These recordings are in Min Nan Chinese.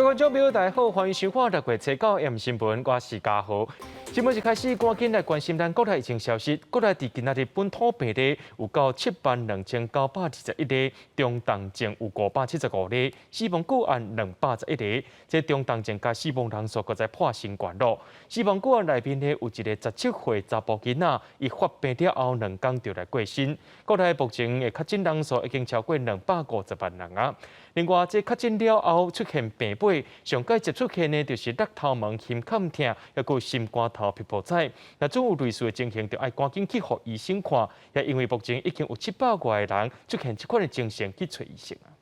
各位觀眾朋友，大家好，歡迎收看六月初九 M 新聞，我是嘉豪。新聞一開始，趕緊來關心咱國內疫情消息。國內佇今仔日本土病例有到72,921例，中重症有575例，死亡個案211個。這中重症佮死亡人數閣再破新高咯。死亡個案內面呢，有一个17歲查埔囡仔，伊發病了後2工就來過身。國內目前的確診人數已經超過250萬人啊。另外，這確診了後出現病尾，上蓋捷出現的就是額頭毛胸坎疼，抑閣有心肝頭皮膚彩。若總有類似的情形，就愛趕緊去予醫生看。也因為目前已經有700外個人出現這款的情形去揣醫生啊。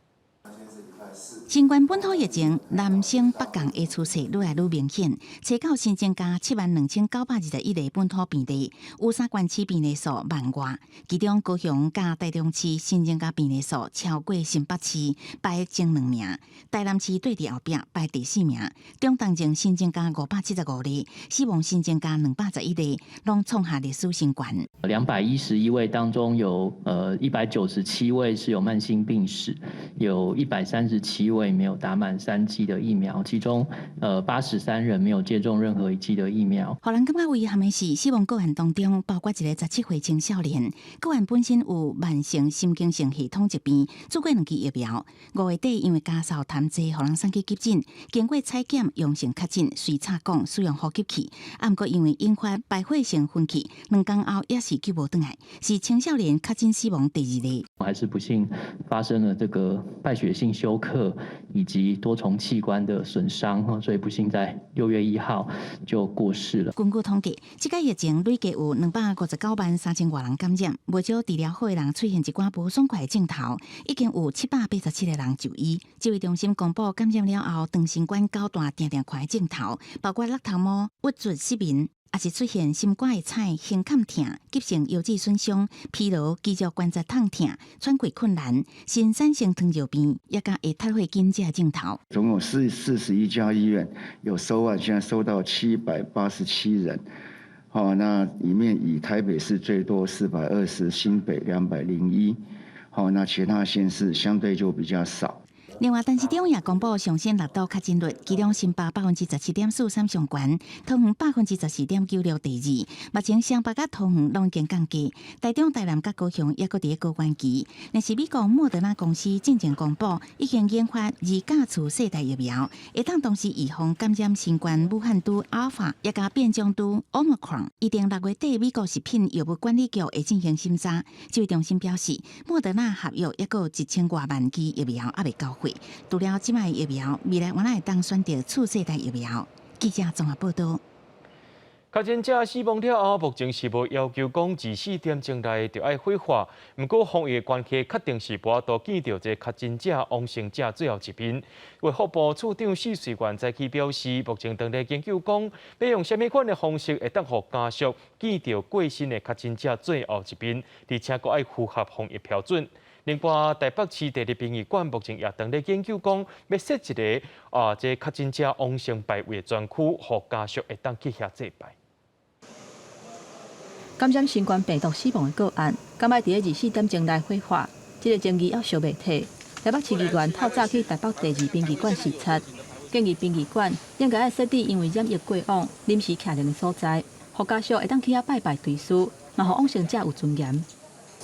新冠本土疫情南升北降的趨勢愈來愈明顯，初九新增加72,921個本土病例，有三縣市病例數萬外，其中高雄佮台中市新增加病例數超過新北市，排前兩名；台南市綴佇後壁排第四名。中重症新增加575例，死亡新增加211例，攏創下歷史新高。 211位當中有197位是有慢性病史，有137位沒有打滿三劑的疫苗，其中83人沒有接種任何一劑的疫苗。予人感覺遺憾的是，死亡個案當中包括一个17歲青少年，個案本身有慢性神經性系統疾病，注過兩劑疫苗。5月底因為咳嗽痰濟，予人送去急診，經過採檢陽性確診，隨插管使用呼吸器。啊，毋過因為引發敗血性昏去，2工後也是救無轉來，是青少年確診死亡第二例。還是不幸發生了這個敗血性休克以及多重器官的損傷，所以不幸在6月1號就過世了。根據統計，這個疫情累計有259萬3千外人感染，無少治療好的人出現一寡無爽快的症頭，已經有787個人就醫。指揮中心公布感染了後，長新冠九大定定看的症頭，包括額頭毛、鬱卒失眠，也是出現心肝會彩、胸坎疼、急性腰子損傷、疲勞、肌肉關節痛疼、喘氣困難、新產性糖尿病，也佮會脫血緊這症頭。總共41家醫院有收案，現在收到787人。好，那裡面以台北市最多420，新北201。好，那其他縣市相對就比較少。另外，陳時中也公布上新六都確診率，其中新北17.43%上懸，桃園14.96%第二。目前雙北佮桃園攏已經降低，台中、台南佮高雄也閣佇高原期。若是美國莫德納公司進前公布，已經研發二價次世代疫苗，會當同時預防感染新冠武漢株阿爾法，也佮變種株奧密克戎。預定6月底，美國食品藥物管理局會進行審查。指揮中心表示，莫德納合約抑閣有1000外萬劑疫苗猶未交貨。除了這擺疫苗，未來原來會當選擇次世代疫苗。記者綜合報道。確診者死亡了後，目前是無要求講24點鐘內就愛火化。毋過防疫的關係，確定是無法度見著這確診者往生者最後一面。衛福部次長許瑞元早起表示，目前正咧研究講，欲用啥物款的方式會當予家屬見著過身的確診者最後一面，而且閣愛符合防疫標準。另外，台北市第二殯儀館目前也正咧研究講，欲設一個啊，這確診者往生牌位的專區，予家屬會當去遐祭拜。感染新冠病毒死亡的個案，敢愛佇咧24點鐘內火化？這個爭議猶燒袂退。台北市議員透早去台北第二殯儀館視察，建議殯儀館應該愛設置因為染疫過往臨時徛人的所在，予家屬會當去遐拜拜追思，嘛予往生者有尊嚴。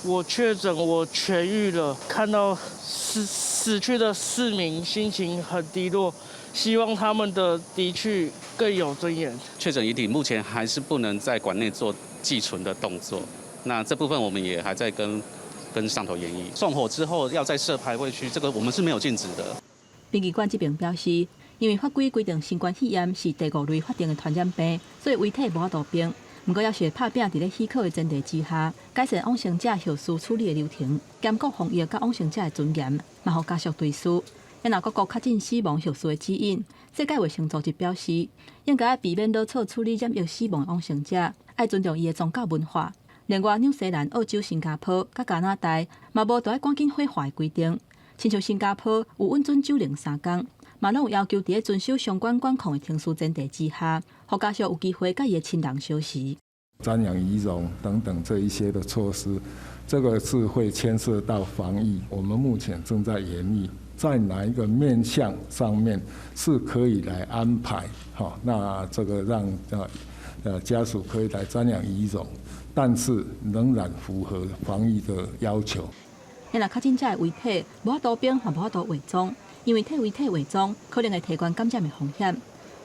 我確診，我痊癒了，看到死去的市民，心情很低落，希望他們的離去更有尊嚴。確診遺體目前還是不能在館內做寄存的動作，那這部分我們也還在跟上頭研議。送火之後要再設牌位區，這個我們是沒有禁止的。殯儀館這邊表示，因為法規規定新冠肺炎是第五類法定的傳染病，所以遺體無法度冰。毋過，猶是會拍拚佇咧許可的前提之下，改善往生者後事處理的流程，兼顧防疫佮往生者的尊嚴，嘛予家屬追思。若各國確診死亡後事的指引，世界衛生組織表示，應該避免潦草處理染疫死亡的往生者，愛尊重伊的宗教文化。另外，紐西蘭、澳洲、新加坡佮加拿大嘛無著愛趕緊火化的規定，親像新加坡有允准守靈3工，嘛攏有要求佇咧遵守相關管控的程序前提之下，予家屬有機會佮伊的親人相惜。瞻仰遺容等等這一些的措施，這個是會牽涉到防疫，我們目前正在研議。在哪一個面向上面是可以來安排，好，那這個讓家屬可以來瞻仰遺容，但是仍然符合防疫的要求。若確診者的遺體無法度冰，也無法度化妝，因為替遺體化妝可能會提懸感染的風險。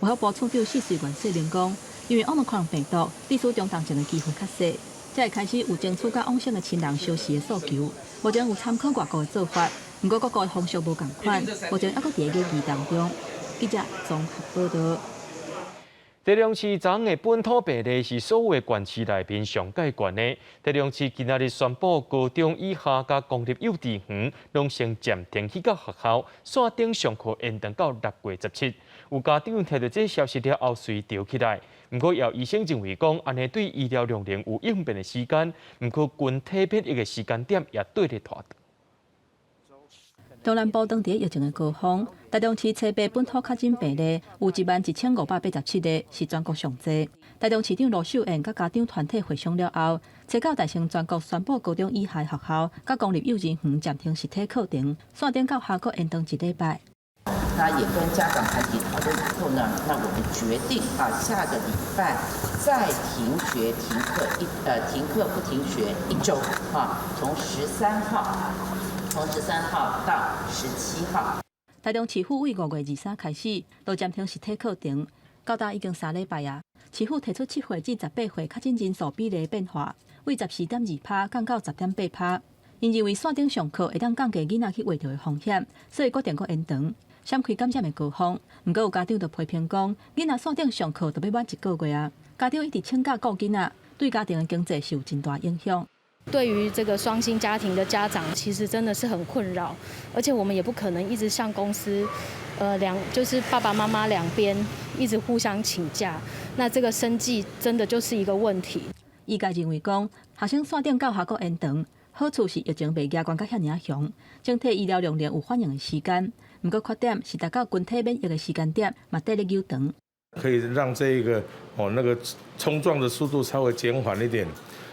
衛福部處長四歲袁世明講，因為奧密克戎病毒致使中重症的機會較細，才會開始有爭取佮往生的親人相似的訴求。目前有參考外國的做法，毋過各國的方式無仝款，目前猶閣佇咧研議當中。記者綜合報道。台中市昨昏的本土病例是所有縣市內面上蓋懸的。台中市今仔日宣布，高中以下佮公立幼稚園攏先暫停去到學校，線頂上課延長到6月17。有家長聽著這消息了後，隨著起來。毋過，有醫生認為講，按呢對醫療量能有應變的時間，毋過群體免疫的時間點也綴咧拖長。中南部當佇疫情的高峰，台中市初八本土確診病例有11,587例，是全國上濟。台中市長盧秀燕佮家長團體會商了後，初九達成全國宣布高中以下學校佮公立幼兒園暫停實體課程，線頂教學閣延長一禮拜。那也跟家長團體討論以後呢，那我們決定啊，下個禮拜再停學停課一停課不停學一週啊，從13號到17號。台中市府為5月23開始，都暫停實體課程，到今已經3禮拜啊。市府提出7歲至18歲確診人數比例變化，為14.2%降到10.8%。𪜶認為線頂上課會當降低囡仔去畫著的風險，所以決定閣延長，閃開感染的高峰。毋過有家長就批評講，囡仔線頂上課都欲滿一個月啊，家長一直請假顧囡仔，對家庭的經濟是有真大影響。對於這個雙薪家庭的家長，其實真的是很困擾，而且我們也不可能一直向公司，就是爸爸媽媽兩邊一直互相請假，那這個生計真的就是一個問題。醫界認為講，學生線頂教學閣延長，好處是疫情袂加懸甲遐爾仔凶，整體醫療量能有反應的時間。毋過缺點是達到群體免疫的時間點，嘛綴咧扭長。可以讓這個哦那個衝撞的速度稍微減緩一點。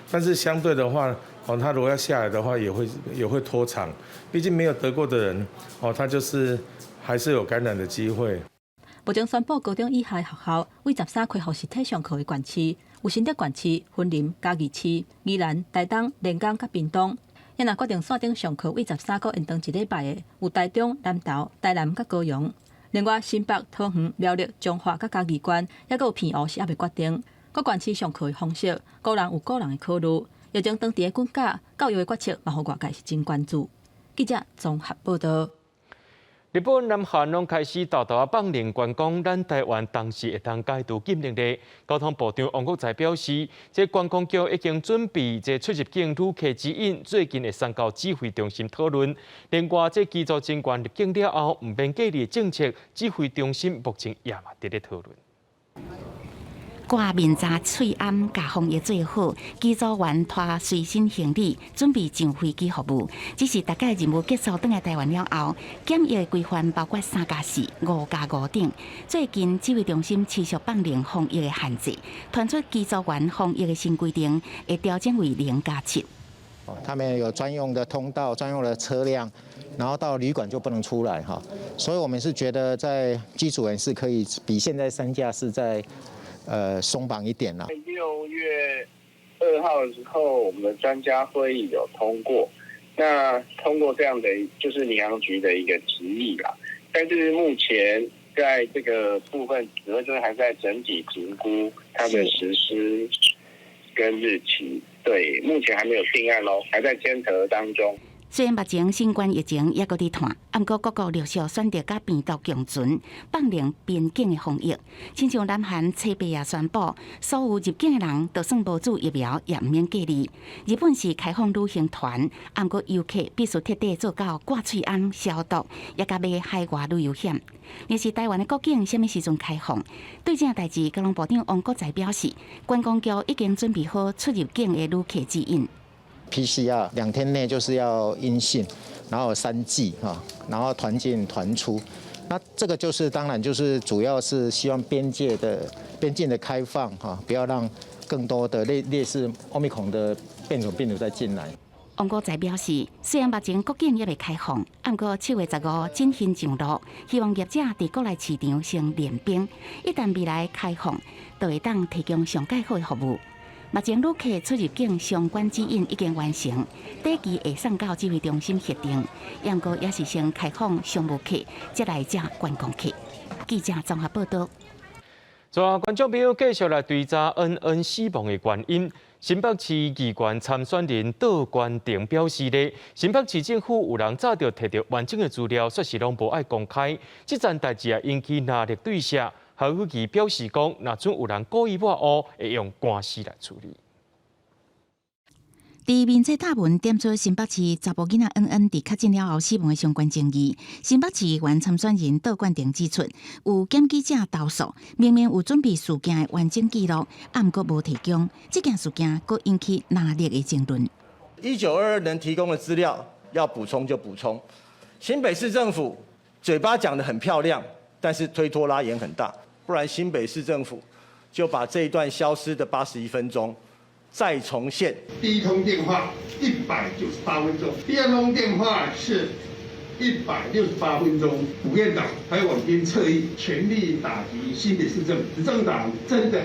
但是相對的話，哦，他如果要下來的話，也會拖長。畢竟沒有得過的人，哦，他就是還是有感染的機會。目前宣布高中以下學校為13恢復實體上課的縣市，有新竹縣市、雲林、嘉義市、宜蘭、台東、連江佮屏東。若決定線頂上課為13閣延長一禮拜的，有台中、南投、台南佮高雄。另外，新北、桃園、苗栗、彰化佮嘉義縣，猶閣有澎湖是猶未決定。各縣市上課的方式，各人有各人的考慮。疫情當佇咧滾價，教育的決策嘛，予外界是真關注。記者綜合報道。日本、南韓攏開始沓沓仔放靈觀光，咱台灣當時會當解除禁令咧。交通部長王國材表示，這觀光局已經準備這出入境旅客指引，最近會送到指揮中心討論。另外，這機組人員入境了後，毋免隔離政策，指揮中心目前也嘛佇咧討論。掛面罩、喙罨，共防疫做好，機組員拖隨身行李，準備上飛機服務。只是逐擺任務結束，轉來台灣了後，檢疫的規範包括3加4、5加5等。最近指揮中心持續放靈防疫的限制，傳出機組員防疫的新規定，會調整為0加7。他們有專用的通道、專用的車輛，然後到旅館就不能出來哈。所以我們是覺得在機組員是可以比現在3加4再鬆綁一點啦。 6月2號的時候，我們的專家會議有通過，那通過這樣的就是民航局的一個提議啦。但是目前在這個部分，指揮中心還在整體評估它的實施跟日期，對，目前還沒有定案咯，還在檢討當中。雖然目前新冠疫情猶閣佇湠，毋過各國陸續選擇佮病毒共存，放靈邊境的防疫。親像南韓初八也宣布，所有入境的人，就算無注疫苗，也毋免隔離。日本是開放旅行團，毋過遊客必須徹底做到掛喙罨消毒，也共買海外旅遊險。若是台灣的國境啥物時陣開放？對這件代誌，交通部長王國材表示，觀光局已經準備好出入境的旅客指引。 PCR 2天內就是要陰性，然後3劑哈，然後團進團出，那這個就是當然就是主要是希望邊境的開放哈，不要讓更多的類似奧密克戎的變種病毒再進來。王國材表示，雖然目前國境猶未開放，毋過7月15振興上路，希望業者佇國內市場先練兵，一旦未來開放，就會當提供上蓋好的服務。目前旅客出入境相關指引已經完成，短期會送到指揮中心核定。毋過也是先開放商務客，再來才觀光客。記者綜合報道。最後，觀眾朋友繼續來追查恩恩死亡的原因。新北市議員參選人杜關庭表示咧，新北市政府有人早就提著完整的資料，煞是攏無愛公開。這件代誌也引起藍綠對峙。侯友宜表示講，若準有人故意抹烏，會用官司來處理。佇面冊貼文點出新北市查埔囡仔恩恩佇確診了後死亡的相關爭議。新北市議員參選人杜冠廷指出，有檢舉者投訴，明明有準備事件的完整記錄，毋過無提供，這件事件閣引起藍綠的爭論。 1922能提供的資料要補充就補充。新北市政府嘴巴講得很漂亮，但是推拖拉延很大，不然新北市政府就把這一段消失的81分鐘再重現。第一通電話198分鐘，第二通電話是168分鐘。副院長還有網軍側翼全力打擊新北市政府，執政黨真的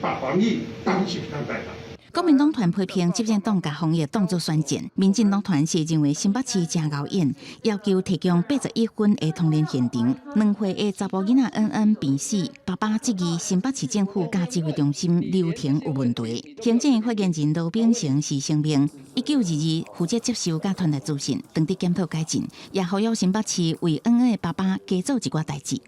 把防疫當選戰在打。國民黨團批評執政黨共防疫當作選戰，民進黨團是認為新北市誠𠢕演，要求提供81分的通聯現場。2歲的查埔囡仔恩恩病死，爸爸質疑新北市政府佮指揮中心流程有問題。行政院發言人羅秉成是聲明，1922負責接收佮傳達資訊，當佇檢討改進，也呼籲新北市為恩恩的爸爸加做一寡代誌。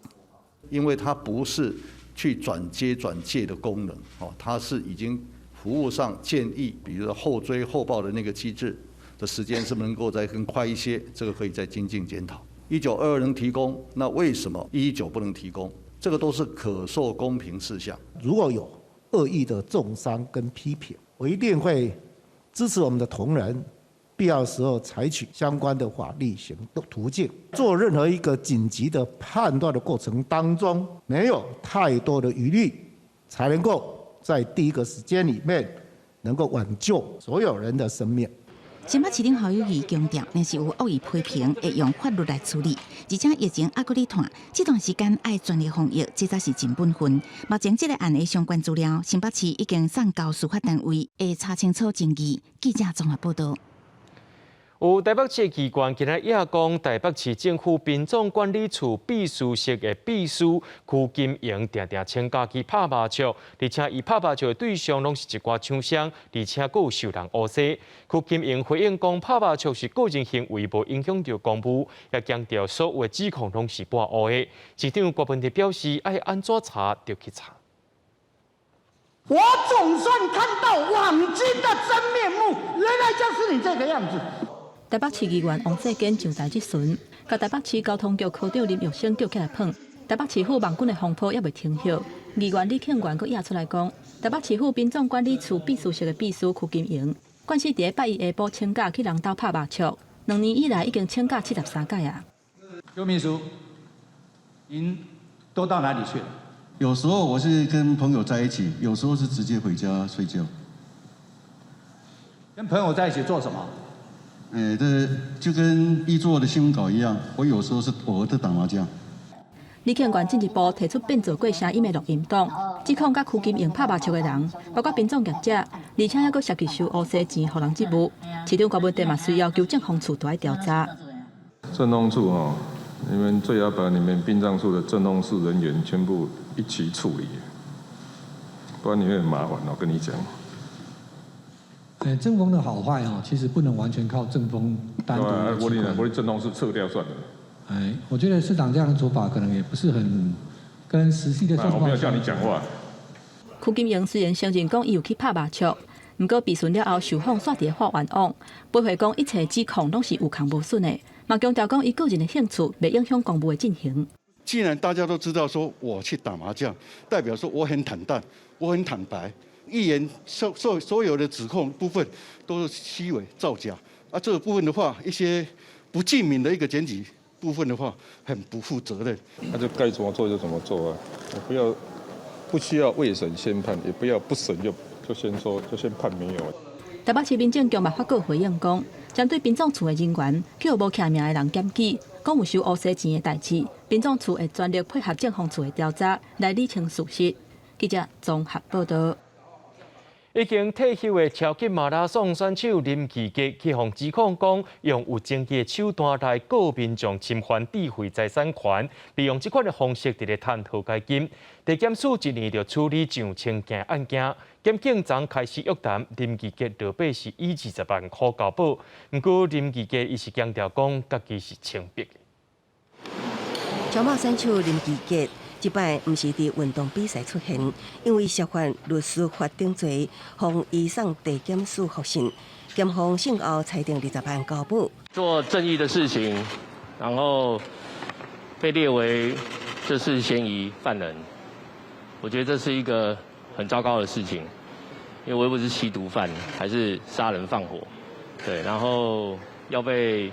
因為它不是去轉接轉介的功能，哦，它是已經。服務上建議，比如說後追後報的那個機制的時間是不是能夠再更快一些？這個可以再精進檢討。1922能提供，那為什麼119不能提供？這個都是可受公平事項。如果有惡意的中傷跟批評，我一定會支持我們的同仁，必要時候採取相關的法律行動途徑。做任何一個緊急的判斷的過程當中，沒有太多的疑慮，才能夠在第一個時間裡面，能夠挽救所有人的生命。新北市長侯友宜強調，若是有惡意批評，會用法律來處理。而且疫情猶閣咧湠，這段時間愛全力防疫，這才是真本分。目前這個案的相關資料，新北市已經送交司法單位，會查清楚爭議。記者綜合報道。有台北市機關今日也講，台北市政府殯葬管理處秘書室的秘書邱金瑩定定請假去拍麻將，而且伊拍麻將的對象攏是一寡廠商，而且閣有受人烏紗。邱金瑩回應講，拍麻將是個人行為，無影響著公務，也強調所有的指控攏是抹烏的。市長郭文哲表示，愛按怎查就去查。我總算看到網軍的真面目，原來就是你這個樣子。台北市議員王世堅上台質詢，共台北市交通局科長林育昇叫起來噴。台北市府網軍的風波猶未停歇，議員李慶元閣躍出來講，台北市府殯葬管理處秘書室的秘書邱金瑩，慣勢佇禮拜一下晡請假去人兜拍麻將，2年以來已經請假73擺啊。邱秘書，您都到哪裡去了？有時候我是跟朋友在一起，有時候是直接回家睡覺。跟朋友在一起做什麼？欸，這就跟一做的新聞稿一樣，我有時候是偶爾在打麻將。李慶元進一步提出變做過聲音的錄音檔，指控佮邱金瑩拍麻將的人，包括殯葬業者，而且猶閣涉及收烏紗錢予人職務。市長郭文哲嘛，隨要求政風處來調查。政風處哦，你們最好把你們殯葬處的政風室人員全部一起處理，不然你會很麻煩。我跟你講。欸，政風的好壞哦，其實不能完全靠政風單獨。我政風室撤掉算了。哎，我覺得市長這樣的做法可能也不是很跟實際的狀況。我沒有叫你講話。邱金瑩雖然承認講伊有去拍麻將，毋過被詢了後受訪煞佇法院講，駁回講一切指控攏是有空無損的，嘛強調講伊個人的興趣袂影響公務的進行。既然大家都知道說我去打麻將，代表說我很坦蕩，我很坦白。議員受受所有的指控部分都是虛偽造假，啊，這個部分的話，一些不記名的一個檢舉部分的話，很不負責任。那就該怎麼做就怎麼做啊，我不要不需要未審先判，也不要不審就先說就先判沒有。台北市民政局嘛發稿回應講，針對殯葬處的人員去予無記名的人檢舉，講有收烏紗錢的代誌，殯葬處會全力配合政風處的調查來理清事實。記者綜合報道。已經退休的超級馬拉松選手林志傑去予指控講，用有證據的手段來告民眾侵犯智慧財產權，利用這款的方式佇咧趁和解金。地檢署一年就處理上千件案件，檢警昨開始約談林志傑，落尾是以20萬箍交保。毋過林志傑伊是強調講，家己是清白的。超馬選手林志傑。這擺毋是佇運動比賽出現，因為涉犯律師法等罪，予移送地檢署複訊，檢方訊後裁定20萬交保。做正義的事情，然後被列為這是嫌疑犯人，我覺得這是一個很糟糕的事情，因為我又不是吸毒犯，還是殺人放火，對，然後要被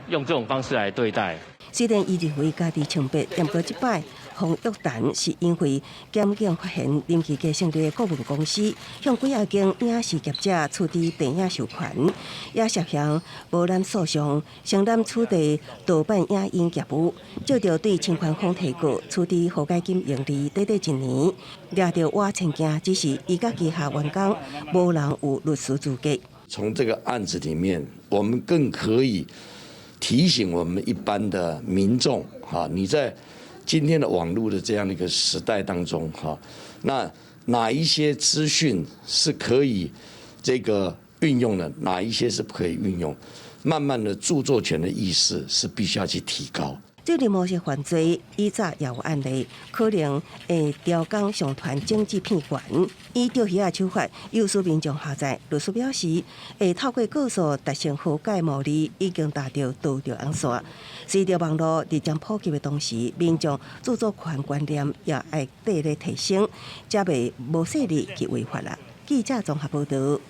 用這種方式來對待。雖然伊認為家己清白，毋過這擺予約談是因為檢警發現林志傑成立的顧問公司向幾仔間影視業者取得電影授權，也涉嫌無攬訴訟，承攬取締盜版影音業務，借著對侵權方提告，取得和解金盈利短短一年，掠著倚千件，只是伊佮旗下員工無人有律師資格。從這個案子裡面，我們更可以提醒我們一般的民眾，哈，你在今天的網絡的這樣的一個時代當中，哈，那哪一些資訊是可以這個運用的，哪一些是不可以運用？慢慢的著作權的意識是必須要去提高。這類模式犯罪以早也有案例，可能會調工上傳整治片源，以釣魚仔手法誘使民眾下載。律師表示，會透過告訴達成和解牟利，已經達到道德紅線。隨著網路日漸普及的同時，民眾著作權觀念也愛綴咧提升，才袂無勢力去違法啦。記者綜合報道。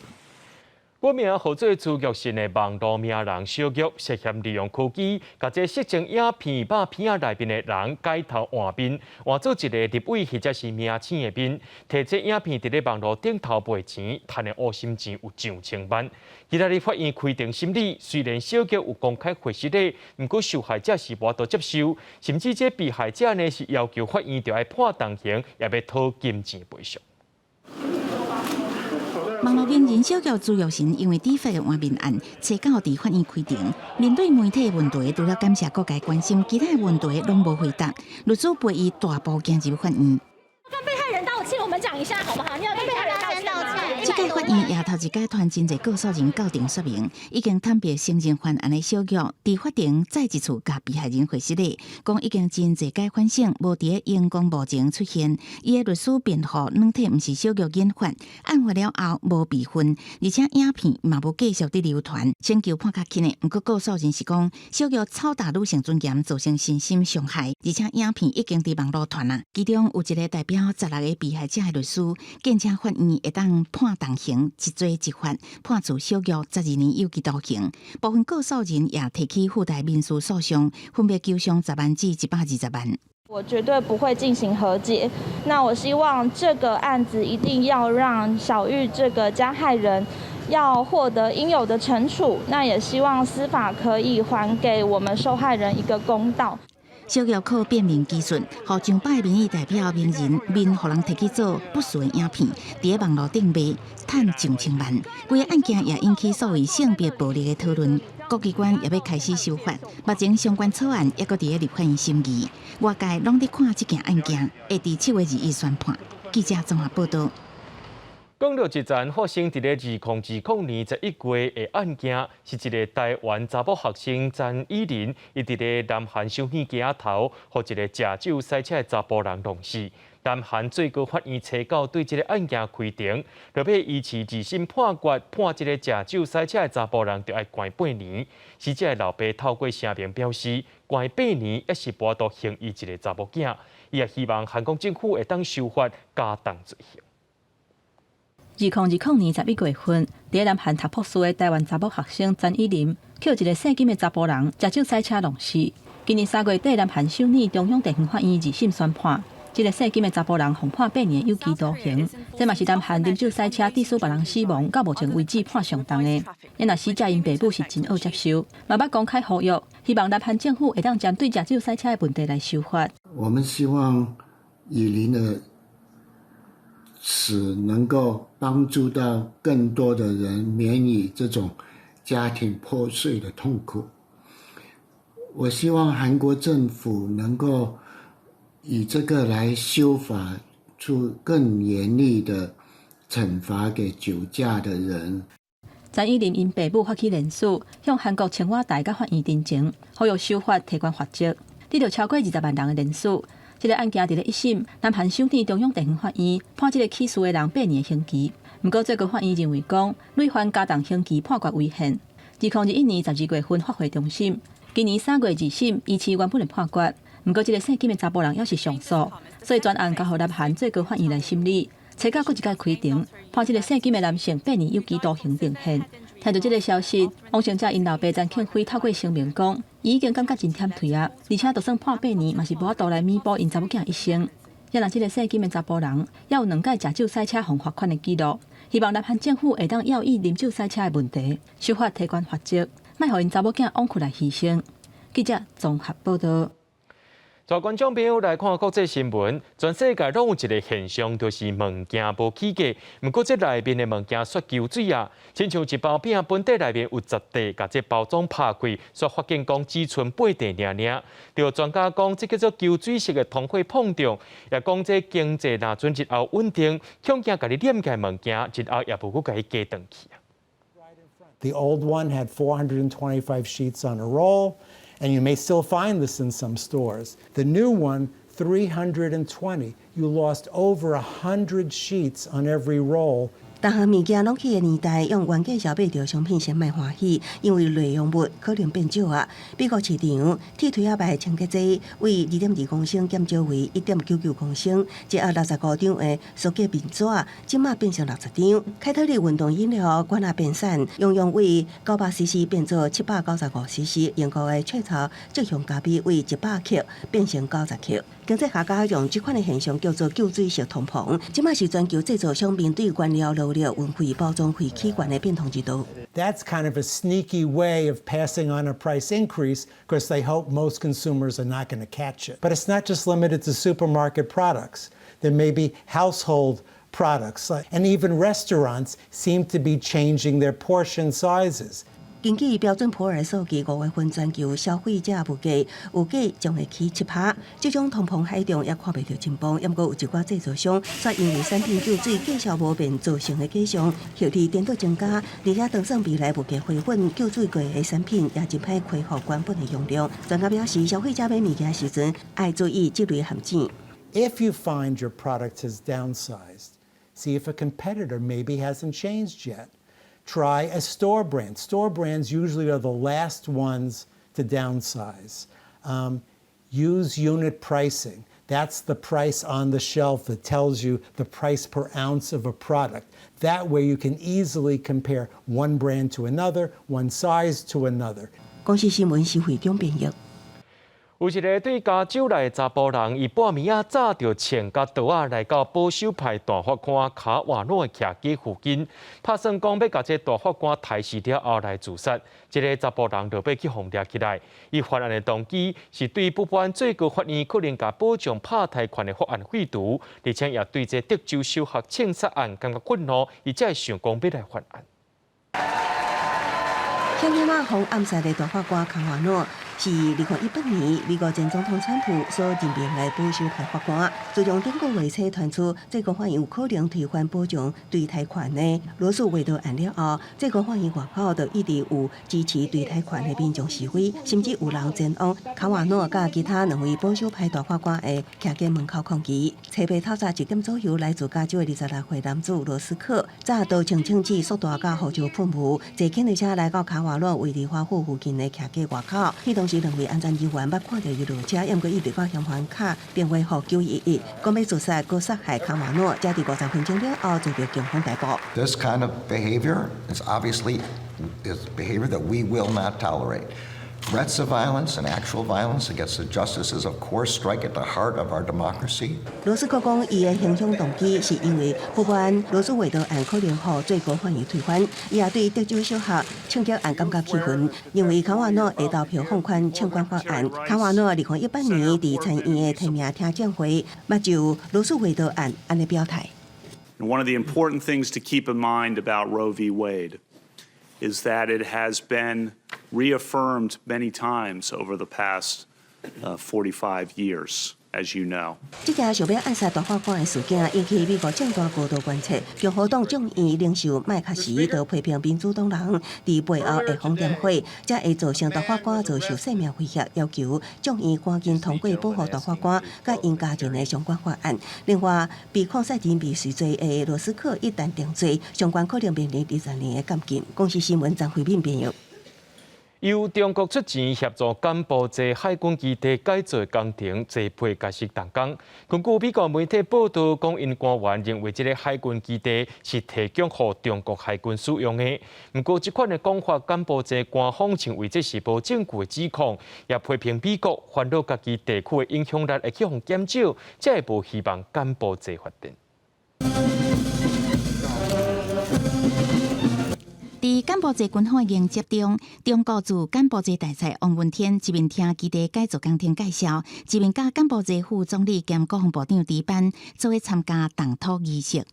改名號做朱玉信的網路名人小玉，涉嫌利用科技，共這色情影片肉片仔內面的人改頭換面，換做一個立委或者是明星的面，提這影片佇咧網路頂頭賣錢，趁的烏心錢有上千萬。今仔日法院開庭審理，雖然小玉有公開回實禮，毋過受害者是無法度接受，甚至這被害者呢是要求法院著愛判重刑，也欲討金錢賠償。網路名人小玉朱玉成因為 deepfake 換面案，初九佇法院開庭，面對媒體問題，除了感謝各界關心，其他問題攏無回答。律師陪伊大步行入法院。跟被害人道歉，我們講一下好不好？你要跟被害人道歉嗎？這屆法院也頭一擺傳真濟告訴人到庭說明，已經坦白承認犯案的小玉，佇法庭再一次共被害人回實禮，講已經真濟擺反省，無佇咧熒光幕前出現。伊的律師辯護，軟體毋是小玉引發，案發了後無備份，而且影片嘛無繼續佇流傳，請求判較輕的。毋過告訴人是講，小玉醜打女性尊嚴，造成身心傷害，而且影片已經佇網路傳啊。其中有一個代表16個被害者的律師，建請法院會當判重刑，一罪一罰，判處小玉12年有期徒刑。部分告訴人也提起附帶民事訴訟，分別求償10萬至120萬。我絕對不會進行和解。那我希望這個案子一定要讓小玉這個加害人要獲得應有的懲處。那也希望司法可以還給我們受害人一個公道。小玉靠變面技術，予上百民意代表名人面予人提去做不實的影片，佇咧網路頂賣，趁上千萬。規个案件也引起所謂性別暴力的討論，各機關也欲開始修法，目前相關草案猶閣佇咧立法院審議，外界攏佇看這件案件，會佇7月21宣判。記者綜合報道。講著一件發生佇咧2020年11月的案件，是一个台灣查某學生詹以琳，伊佇咧南韓首爾街頭，予一个食酒駛車的查埔人弄死。南韓最高法院初九對這个案件開庭，落尾維持二審判決，判這个食酒駛車的查埔人著愛關8年。死者的老爸透過聲明表示，關8年猶是無法度還伊一个查某囝，伊也希望韓國政府會當修法加重罪刑。2020年11月份，佇南韓讀博士的台灣查某學生詹以琳，予一个姓金的查埔人食酒駛車弄死。今年3月底，南韓首爾中央地方法院二審宣判，這个姓金的查埔人予判8年有期徒刑，這嘛是南韓啉酒駛車致使別人死亡，到目前為止判上重的。啊若死者𪜶爸母是真惡接受，嘛捌公開呼籲，希望南韓政府會當針對食酒駛車的問題來修法。我們希望以琳的死能夠幫助到更多的人免於這種家庭破碎的痛苦。我希望韓國政府能夠以這個來修法出更嚴厲的懲罰給酒駕的人。陳以琳𪜶爸母發起連署，向韓國青瓦台佮法院陳情，呼籲修法提懸罰則，得著超過20萬人的連署。這个案件佇咧一審，南韓首爾中央地方法院判這个起訴的人八年刑期。毋過最高法院認為講，累犯加重刑期判決違憲。2021年12月份發回重審，今年3月二審維持原本的判決。毋過這个姓金的查埔人猶是上訴，所以全案交予南韓最高法院來審理。初九閣一擺開庭，判這个姓金的男性八年有期徒刑定讞。聽著這个消息，往生者𪜶老爸陳慶輝透過聲明講，伊已經感覺真忝退啊，而且就算判八年，嘛是無法度來彌補𪜶查某囝一生。啊若這个姓金的查埔人，猶有兩擺食酒駛車予罰款的記錄，希望南韓政府會當要以啉酒駛車的問題，修法提懸罰則，莫予𪜶查某囝枉屈來犧牲。記者綜合報道。帶觀眾朋友來看國際新聞，全世界攏有一个現象，就是物件無起價。毋過這內面的物件煞搝水啊！親像一包餅本底內面有10塊，共這包裝拍開，煞發現講只賰8塊爾爾。著專家講，這叫做搝水式的通貨膨脹，也講這經濟若準日後穩定，恐驚共你連起來物件，日後也無閣共伊加轉去啊。 The old one had 425 sheets on a roll. And you may still find this in some stores. The new one, 320. You lost over 100 sheets on every roll. 逐項物件攏起的年代，用原價銷買著商品先莫歡喜，因為內容物可能變少啊。美國市場鐵錘仔牌清潔劑為2.2公升減少為1.99公升，一盒65張的塑膠面紙，這馬變成60張。凱特力運動飲料罐仔變瘦，容量為900 cc 變做795 cc。英國的雀巢即香咖啡為100克變成90克。經濟學家用這款的現象叫做搝水式通膨，這馬是全球製造商面對原料、勞力、運費、包裝費起懸的變通之道。 That's kind of a sneaky way of passing on a price increase because they hope most consumers are not going to catch it. But it's not just limited to supermarket products. There may be household products, and even restaurants seem to be changing their portion sizes. 根據標準普爾數據，5月份全球消費者物價預計將會起7%，這種通膨海中也看袂著盡頭。毋過有一寡製造商，卻因為產品搝水價數無變造成的假象，後日顛倒增加，而且當算未來物價回穩，搝水過的產品也真歹恢復原本的容量。專家表示，消費者買物件時陣愛注意這類陷阱。 If you find your product has downsized, see if a competitor maybe hasn't changed yet. Try a store brand. Store brands usually are the last ones to downsize. Use unit pricing. That's the price on the shelf that tells you the price per ounce of a product. That way you can easily compare one brand to another, one size to another. 公視新聞施惠中編譯。有一个對加州來的查埔人，伊半暝仔揸著槍佮刀仔來到保守派大法官卡瓦諾的徛家附近，拍算講欲共這大法官刣死了後來自殺。這个查埔人就欲去予掠起來。伊犯案的動機是對不滿最高法院可能共保障拍刣權的法案廢除，而且也對這德州小學槍殺案感覺憤怒，伊才會想講欲來犯案。向野馬予暗殺的大法官卡瓦諾，是2018年美國前總統川普所任命的保守派法官。自從頂個月初傳出最高法院有可能推翻保障墮胎權的羅訴韋德案了後，最高法院外口就一直有支持墮胎權的民眾示威，甚至有人前往卡瓦諾佮其他兩位保守派大法官的徛家門口抗議。初八透早1點左右，來自加州的26歲男子羅斯克，揸刀槍槍支、速大佮胡椒噴霧，坐計程車來到卡瓦諾位佇華府附近的徛家外口。彼當時兩位安全人員捌看著伊落車，毋過伊就閣嫌犯敲電話予911，講欲自殺，閣殺害卡瓦諾，才佇50分鐘了後遭著警方逮捕。 This kind of behavior is obviously is behavior that we will not tolerate. Threats of violence and actual violence against the justices, of course, strike at the heart of our democracy. 羅斯克講，伊的行兇動機是因為不滿羅訴韋德案可能予最高法院推翻，伊也對德州小學槍擊案感覺氣憤，認為卡瓦諾會投票放寬槍管法案。卡瓦諾2018年佇參院的提名聽證會，捌就羅訴韋德案按呢表態。 One of the important things to keep in mind about Roe v. Wade is that it has been reaffirmed many times over the past 45 years, as you know. 這件想欲暗殺大法官的事件引起美國政壇高度關切。共和黨眾院領袖麥卡錫就批評民主黨人佇背後會放點火，才會造成大法官遭受性命威脅，要求眾院趕緊通過保護大法官佮𪜶家人的相關法案。另外，被控殺人未遂罪的羅斯克一旦定罪，相關可能面臨20年的監禁。公視新聞張慧敏編譯。由中國出錢協助柬埔寨海軍基地改造工程，初八開始動工。根據美國媒體報道，講𪜶官員認為這个海軍基地是提供予中國海軍使用的。毋過，這款的講法，柬埔寨官方認為這是無證據的指控，也批評美國煩惱家己地區的影響力會去予減少，才會無希望柬埔寨發展。佇柬埔寨軍方的迎接中，中國駐柬埔寨大使王文天一面聽基地改造工程介紹，一面佮柬埔寨副總理兼國防部長迪班做伙參加動土儀式。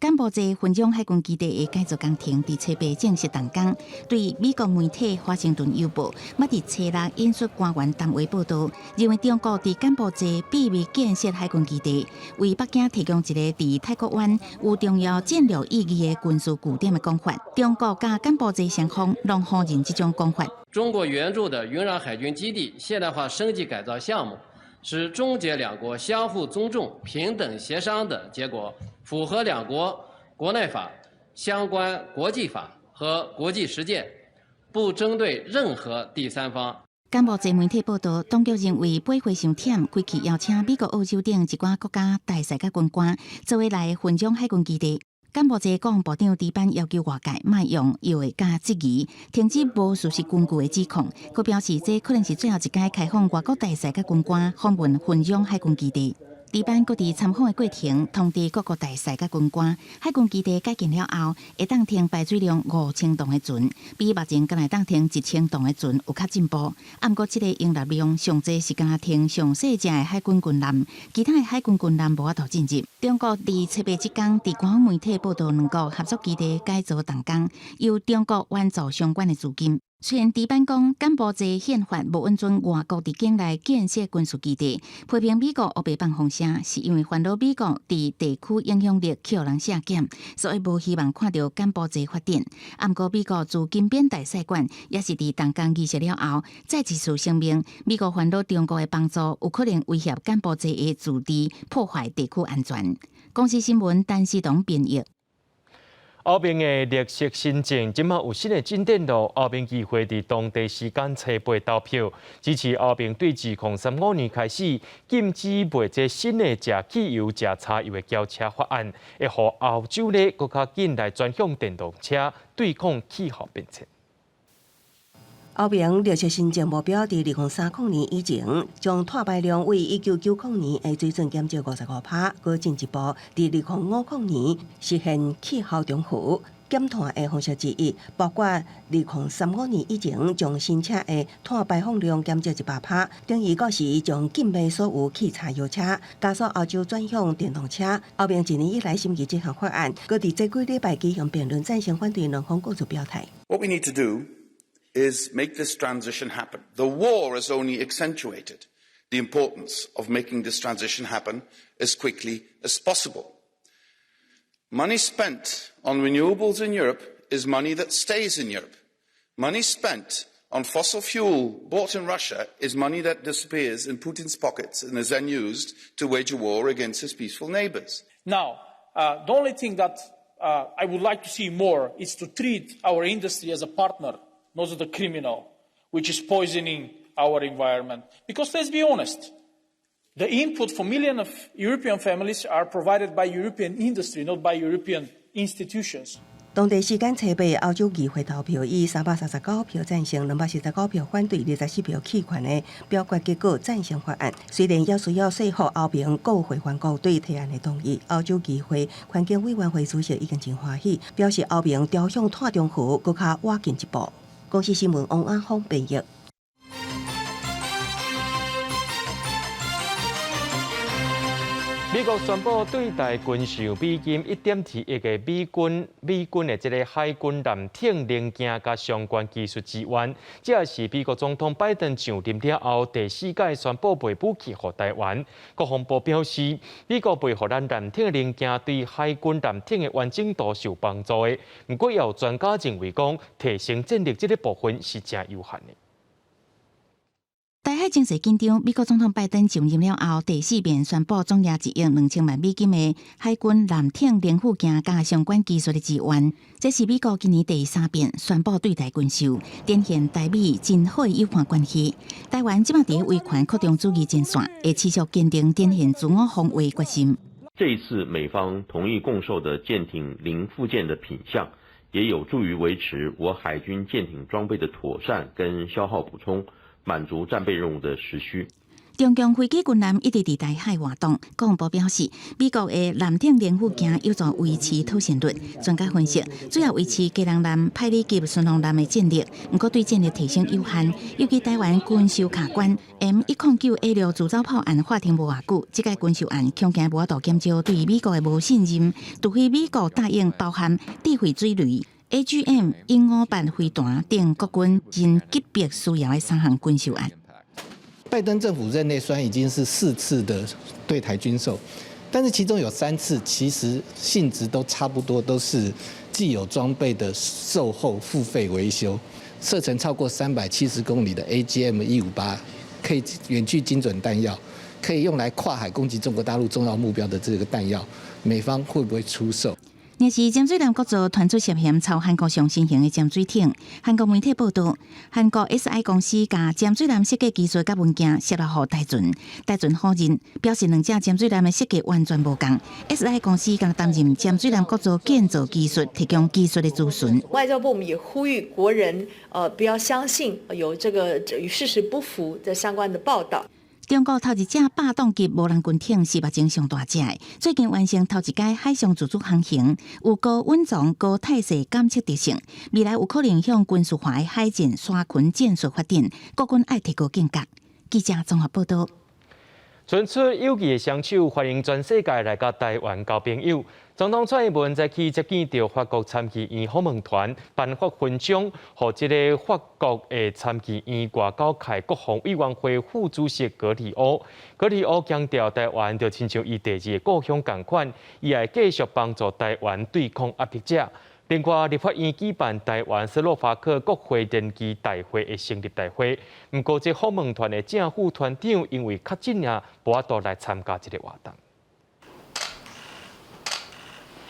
柬埔寨雲壤海軍基地的改造工程佇初八正式動工。對美國媒體《華盛頓郵報》捌佇初六引述官員談話報道，認為中國佇柬埔寨秘密建設海軍基地，為北京提供一個佇泰國灣有重要戰略意義的軍事據點的講法。中國佮柬埔寨雙方攏否認這種講法。中國援助的雲壤海軍基地現代化升級改造項目，是中柬兩國相互尊重、平等協商的結果，符合兩國國內法、相關國際法和國際實踐，不針對任何第三方。柬埔寨媒體報道，當局認為掰花傷忝，規氣邀請美國、澳洲等一寡國家大使佮軍官做伙來雲壤海軍基地。柬埔寨國防部長迪班要求外界莫用藥佮質疑，停止無事實根據的指控。閣表示，這可能是最後一擺開放外國大使佮軍官訪問雲壤海軍基地。迪班閣佇參訪的過程，通知各國大使佮軍官，海軍基地改建了後，會當停排水量5000噸的船，比目前干焦會當停1000噸的船有較進步。啊，毋過這個容納量上濟是干焦停上細隻的海軍軍艦，其他的海軍軍艦無法度進入。中國佇初八這工，佇官方媒體報道，兩國合作基地改造動工，由中國援助相關的資金。雖然迪班講柬埔寨憲法無允准外國佇境內建設軍事基地，批評美國烏白放風聲，是因為煩惱美國佇地區影響力去予人削減，所以無希望看著柬埔寨發展。啊，毋過美國駐金邊大使館也是佇動工儀式了後，再一次聲明，美國煩惱中國的幫助有可能威脅柬埔寨的自治，破壞地區安全。公視新聞陳思彤編譯。歐盟的綠色新政，這馬有新的進展囉。歐盟議會佇當地時間初八投票，支持歐盟對2035年開始禁止賣這新的食汽油、食柴油的轎車法案，會予歐洲咧閣較緊來轉向電動車，對抗氣候變遷。歐盟綠色新政目標，佇2030年以前，將碳排量為1990年的水準減少55%，閣進一步佇2050年實現氣候中和減碳的方式之一，包括2035年以前將新車的碳排放量減少100%，等於到時將禁賣所有汽柴油車，加速歐洲轉向電動車。歐盟一年以來審議這項法案，閣佇這幾禮拜舉行辯論，贊成反對兩方各自表態。 What we need to do is make this transition happen. The war has only accentuated the importance of making this transition happen as quickly as possible. Money spent on renewables in Europe is money that stays in Europe. Money spent on fossil fuel bought in Russia is money that disappears in Putin's pockets and is then used to wage a war against his peaceful neighbors. Now, the only thing that I would like to see more is to treat our industry as a partner, not as a criminal, which is poisoning our environment. Because let's be honest, the input for millions of European families are provided by European industry, not by European institutions. 當地時間初八，歐洲議會投票以339票贊成、249票反對、24票棄權的表決結果贊成法案。雖然猶需要說服歐盟各會員國對提案的同意，歐洲議會環境委員會主席已經真歡喜，表示歐盟朝向碳中和閣較倚近一步。公視新聞王安峰編譯。美國宣布對台軍售美金1.2億的美軍的這个海軍艦艇零件佮相關技術支援，這也是美國總統拜登上任了後第四擺宣布賣武器予台灣。國防部表示，美國賣予咱艦艇零件對海軍艦艇的完整度是有幫助的。毋過，也有專家認為講，提升戰力這个部分是誠有限的。台海情勢緊張，美國總統拜登上任了後，第四遍宣布總額1億2000萬美金的海軍艦艇零附件佮相關技術的支援。這是美國今年第三遍宣布對台軍售，展現台美真好的友伴關係。台灣這擺佇維權擴張主義陣線，會持續堅定展現自我防衛決心。這一次美方同意供售的艦艇零附件的品項，也有助於維持我海軍艦艇裝備的妥善跟消耗補充。滿足戰備任務的時需。中共飛機軍艦一直佇台海活動，國防部表示，美國的艦艇零附件有助維持妥善率。專家分析，主要維持基隆艦、派里級巡防艦的戰力，毋過對戰力提升有限。尤其台灣軍售卡關 M109A6自走炮案發生無偌久，這個軍售案恐驚無法度減少對美國的無信任，除非美國答應包含智慧水雷、AGM 158飛彈等國軍真急迫需要的三項軍售案。拜登政府任內雖然已經是四次的對台軍售，但是其中有三次其實性質都差不多，都是既有裝備的售後付費維修，射程超過370公里的 AGM 158，可以遠距精準彈藥，可以用來跨海攻擊中國大陸重要目標的這個彈藥，美方會不會出售？若是潛水艦國造傳出涉嫌抄韓國上新型的潛水艇，韓國媒體報道，韓國 SI 公司共潛水艦設計技術佮文件洩露予大船，大船否認，表示兩隻潛水艦的設計完全無仝。SI 公司敢擔任潛水艦國造建造技術，提供技術的諮詢。外交部我們也呼籲國人，不要相信有這個與事實不符的相關的報道。中國頭一隻霸洞級無人軍艇是目前上大隻的，最近完成頭一擺海上自主航行，有高穩裝、高態勢監測特性，未來有可能向軍事化的海戰、山群戰術發展，國軍愛提高警覺。記者綜合報道。伸出友誼的雙手，歡迎全世界來佮台灣交朋友。總統蔡英文早起接見著法國參議院訪問團，頒發勳章，予這个法國的參議院外交暨國防委員會副主席格里歐。格里歐強調，台灣就親像伊第二个故鄉仝款，伊會繼續幫助台灣對抗壓迫者。另外，立法院舉辦台灣斯洛伐克國會聯誼大會的成立大會，毋過這訪問團的正副團長因為確診啊，無法度來參加這个活動。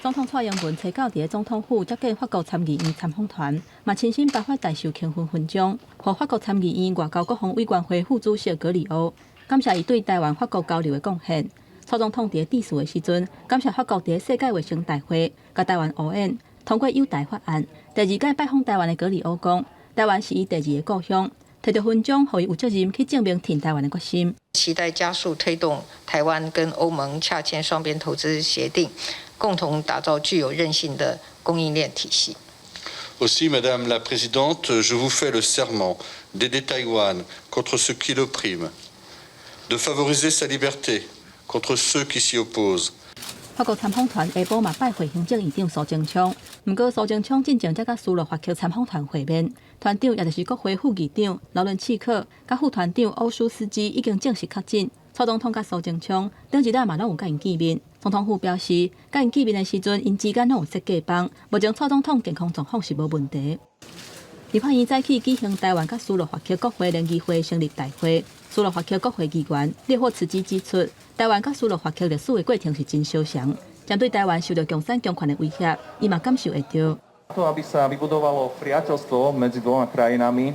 總統蔡英文初九佇總統府接見法國參議院參訪團，嘛親身頒發大綬慶勳勳章，予法國參議院外交國防委員會副主席格里歐，感謝伊對台灣法國交流的貢獻。蔡總統佇致辭的時陣，感謝法國佇世界衛生大會共台灣後援通過友台法案。第二擺拜訪台灣的格里歐講，台灣是伊第二个故鄉，提著勳章，予伊有責任去證明挺台灣的決心。期待加速推動台灣跟歐盟洽簽雙邊投資協定，共同打造具有韌性的供應鏈體系。 Aussi, Madame la Présidente, je vous fais le serment d'aider Taïwan contre ceux qui l'oppriment, de favoriser sa liberté contre ceux qui s'y opposent。法國參訪團下晡嘛拜會行政院長蘇貞昌，毋過蘇貞昌進前才佮斯洛伐克參訪團會面，團長也就是國會副議長勞倫契克，佮副團長歐舒斯基已經正式確診。蔡總統佮蘇貞昌頂一日嘛攏有佮𪜶見面。總統府表示，佮𪜶見面的時陣，𪜶之間攏有設隔板，目前蔡總統健康狀況是無問題。立法院早起舉行台灣佮斯洛伐克國會聯誼會成立大會，斯洛伐克國會議員列霍茨基指出，台灣佮斯洛伐克歷史的過程是真相像，針對台灣受著共產強權的威脅，伊嘛感受會著。 To, aby sa vybudovalo priateľstvo medzi dvoma krajinami,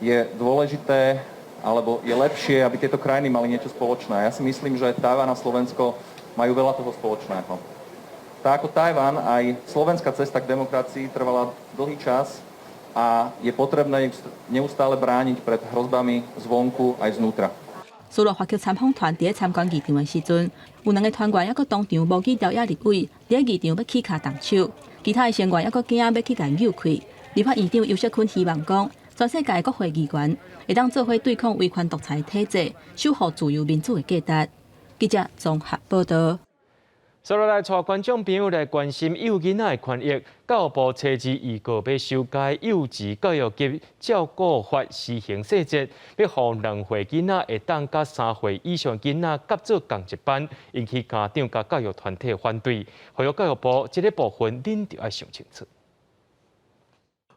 je dôležité, alebo je lepšie, aby tieto krajiny mali niečo spoločné. Ja si myslím, že Taiwan a Slovensko majú veľa toho spoločného. Tak ako Tajvan, aj slovenská cesta k demokracii trvala dlhý čas a je potrebné neustále brániť pred hrozbami zvonku aj zvnútra. 斯洛伐克參訪團佇咧參觀議場的時陣，有兩个團員猶閣當場無記朝野立委佇咧議場欲起跤動手，其他的成員猶閣驚欲去共誘開。立法院長游錫堃希望講，全世界國會議員會當做伙對抗威權獨裁體制，守護自由民主的價值。記者綜合報導。接落來，帶觀眾朋友來關心幼囡仔的權益。教育部初二預告欲修改幼稚教育及照顧法施行細則，欲予2歲囡仔會當佮3歲以上囡仔合做仝一班，引起家長佮教育團體反對。呼籲教育部這个部分，恁著愛想清楚。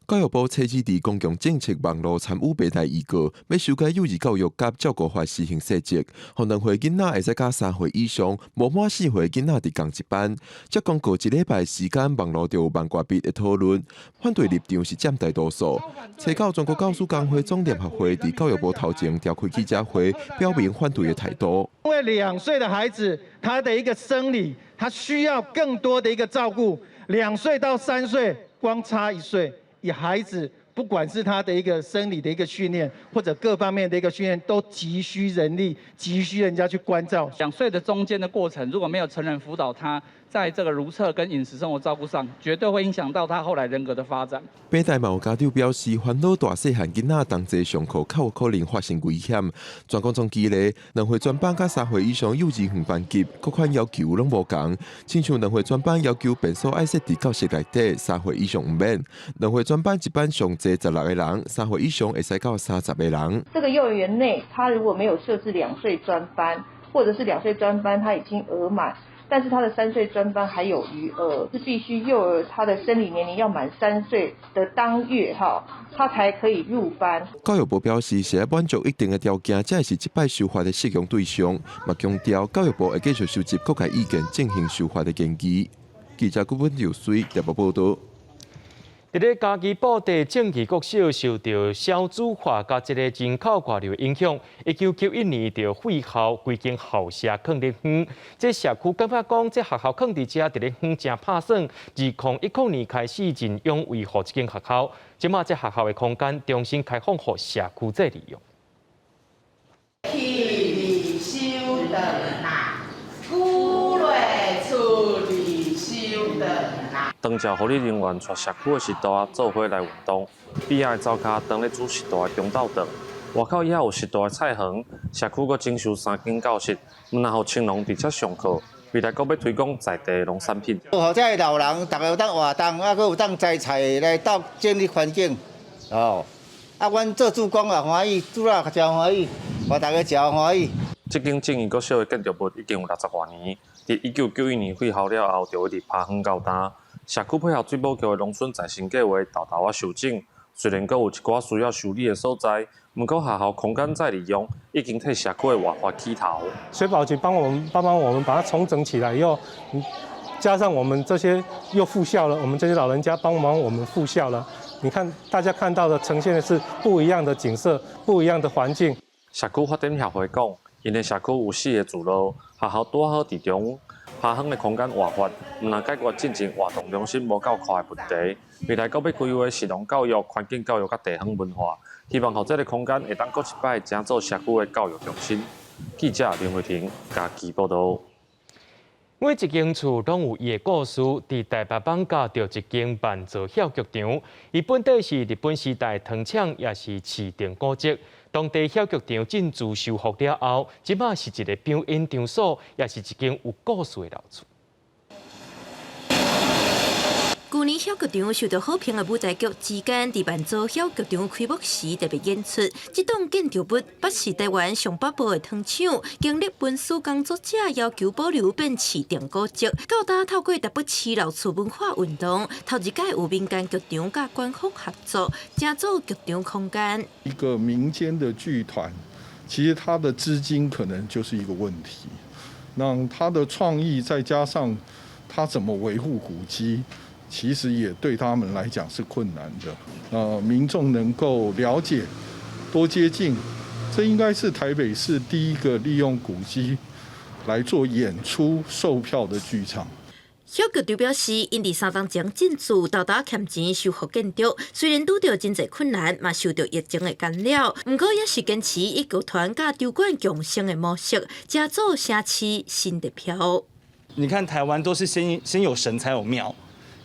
教育部初二佇公共政策網路參與平台預告，欲修改幼兒教育佮照顧法施行細則，予2歲囡仔會使佮3歲以上、無滿4歲囡仔佇仝一班。才公告一禮拜時間，網路就有萬外筆的討論，反對立場是佔大多數。初九全國教師工會總聯合會佇教育部頭前召開記者會，表明反對的態度。因為2歲的孩子，他的一個生理，他需要更多的一個照顧。2歲到3歲，光差1歲。以孩子，不管是他的一個生理的一個訓練，或者各方面的一個訓練，都急需人力，急需人家去關照。2歲的中間的過程，如果沒有成人輔導他，在這個如廁跟飲食生活照顧上，絕對會影響到他後來人格的發展。北台嘛有家長表示，煩惱大細漢囡仔同齊上課，較有可能發生危險。全國總舉例，兩歲專班佮3歲以上幼稚園班級，各款要求攏無仝。親像兩歲專班要求便所愛設佇教室內底，3歲以上毋免。兩歲專班一班上濟16個人，3歲以上會使到30個人。這個幼兒園內，他如果沒有設置兩歲專班，或者是兩歲專班他已經額滿。但是他的三歲專班還有餘額，是必須幼兒他的生理年齡要滿三歲的當月哈，他才可以入班。教育部表示，是愛滿足一定的條件，才會是這擺修法的適用對象。嘛強調教育部會繼續收集各界意見，進行修法的研究。記者郭文友水台北報導。佇咧嘉義布袋正義國小受著少子化佮這个人口外流影響，1991年就廢校，規間校舍囥佇園。這社區感覺講，這學校囥佇遮佇咧園誠拍算。2010年開始認養維護這間學校，這馬這學校的空間重新開放予社區再利用。起二收轉來，久落出二收轉來。當照護理人員帶社區的序大做伙來運動，邊仔的灶跤當咧煮序大的中晝頓，外口也有序大的菜園，社區閣整修三間教室，毋但予青農佇遮上課，未來閣欲推廣在地農產品。予這老人逐家有當活動，啊，閣有當摘菜來鬥整理環境，哦，啊，阮做志工也歡喜，主任也誠歡喜，予逐家誠歡喜。這間正義國小的建築物已經有60外年，佇1991年廢校了後，就一直拋荒到今。社區配合水保局的農村再生計劃，沓沓仔修整。雖然閣有一寡需要修理的所在，毋過學校空間再利用，已經替社區的活化起頭。水保局幫我們幫幫我們把它重整起來以後，加上我們這些又復校了，我們這些老人家幫忙我們復校了。你看大家看到的呈現的是不一樣的景色，不一樣的環境。社區發展協會講，𪜶的社區有四个聚落，學校拄好佇中。拋荒的空間活化，毋但解決進前活動中心無夠寬的問題，未來閣欲規劃食農教育、環境教育佮地方文化，希望予這个空間會當閣一擺成做社區的教育中心。記者林慧婷嘉義報導。每一間厝攏有伊的故事。佇台北艋舺著一間萬座曉劇場，伊本底是日本時代糖廠，也是市定古蹟。當地曉劇場進駐修復了後，這馬是一个表演場所，也是一間有故事的老厝。舊年曉劇場受到好評的舞台劇之間，佇萬座曉劇場開幕時特別演出。這棟建築物捌是台灣上北部的糖廠，經歷文史工作者要求保留變市定古蹟。到今透過台北市老厝文化運動，頭一擺有民間劇場佮官方合作，成做劇場空間。一個民間的劇團，其實它的資金可能就是一個問題。那他的創意再加上他怎麼維護古蹟，其實也對他們來講是困難的。民眾能夠了解、多接近，這應該是台北市第一個利用古蹟來做演出售票的劇場。痟劇場表示，𪜶佇3冬前進駐，沓沓仔欠錢修復建築，雖然拄著真濟困難，嘛受著疫情的干擾，毋過也是堅持以劇團佮場館共生的模式，成做城市新地標。你看台灣都是先有神才有廟，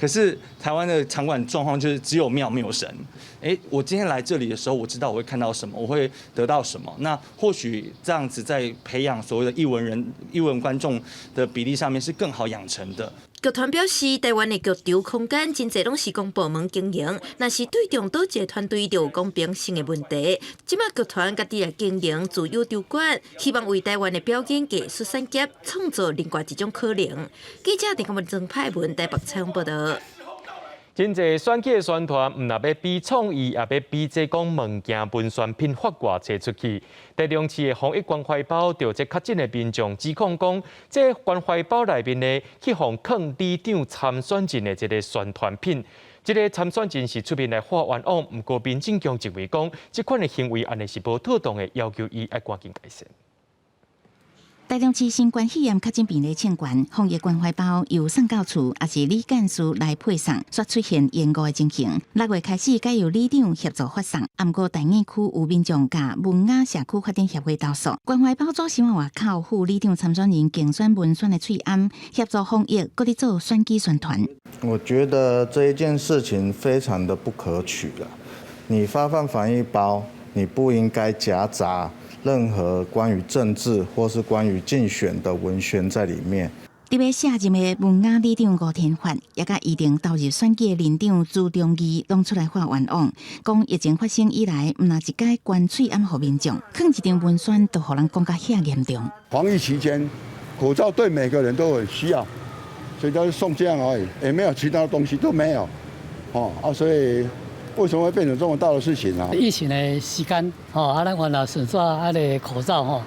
可是台灣的場館狀況就是只有廟沒有神。欸，我今天來這裡的時候，我知道我會看到什麼，我會得到什麼。那或許這樣子在培養所謂的藝文人、藝文觀眾的比例上面是更好養成的。劇團表示，台灣的劇場空間真濟攏是公部門經營，若是對中佗一個團隊就有公平性的問題。這馬劇團家己來經營自有場館，希望為台灣的表演藝術產業創造另外一種可能。記者鄭國文、曾派文台北採訪報導。真濟選舉的宣傳，毋但欲比創意，也欲比這講物件文宣品發偌濟出去。台中市的防疫關懷包，著這確診的民眾指控講，這關懷包內面呢，去予囥里長參選人的這个宣傳品。這个參選人是出面來發冤枉，毋過民政局認為講，這款的行為按呢是無妥當的，要求伊愛趕緊改善。台中市新冠肺炎確診病例衝懸，防疫關懷包由送到厝，抑是里幹事來配送，煞出現延誤的情形。6月開始，改由里長協助發送。毋過大義區有民眾共文雅社區發展協會投訴，關懷包組新聞外口副里長參選人競選文宣的喙罨，協助防疫，閣咧做選舉宣傳。我覺得這一件事情非常的不可取了。你發放防疫包，你不應該夾雜任何關於政治或是關於競選的文宣在裡面。佇欲卸任的文雅里長吳天發，也佮預定投入選舉的里長朱中義，攏出來發冤枉，講疫情發生以來，毋但一擺捐喙罨予民眾，囥一張文宣就予人講甲遐嚴重。防疫期間，口罩對每個人都很需要，所以就送這樣而已，也沒有其他東西都沒有，哦啊，所以。為什麼會變成這麼大的事情啊？疫情的時間，吼啊，咱原來順煞啊个口罩吼，